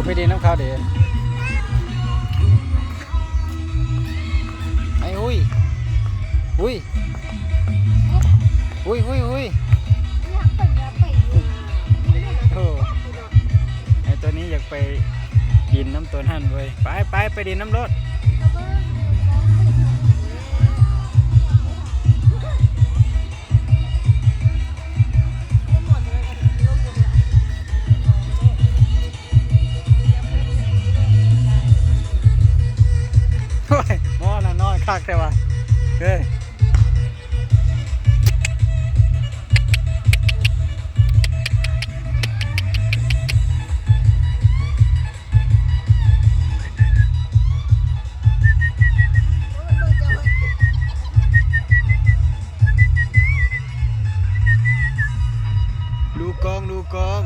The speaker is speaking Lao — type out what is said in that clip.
ໄປຫຼິ້ນນຳເຂົາເດ້. ໄອ້ ຫຸຍ ຫຸຍ ຫຸຍ ຫຸຍ ຫຸຍ ໂອ້ ໄອ້ໂຕນີ້ຢາກໄປຫຼິ້ນນຳໂຕນັ້ນເວີຍ. ໄປ ໄປ ໄປຫຼິ້ນນຳໂລດ. ໂອ້ຍ ໝໍນະນ້ອຍຄັກແທ້ວ່າ ເອີ. ດູກ້ອງ ດູກ້ອງ.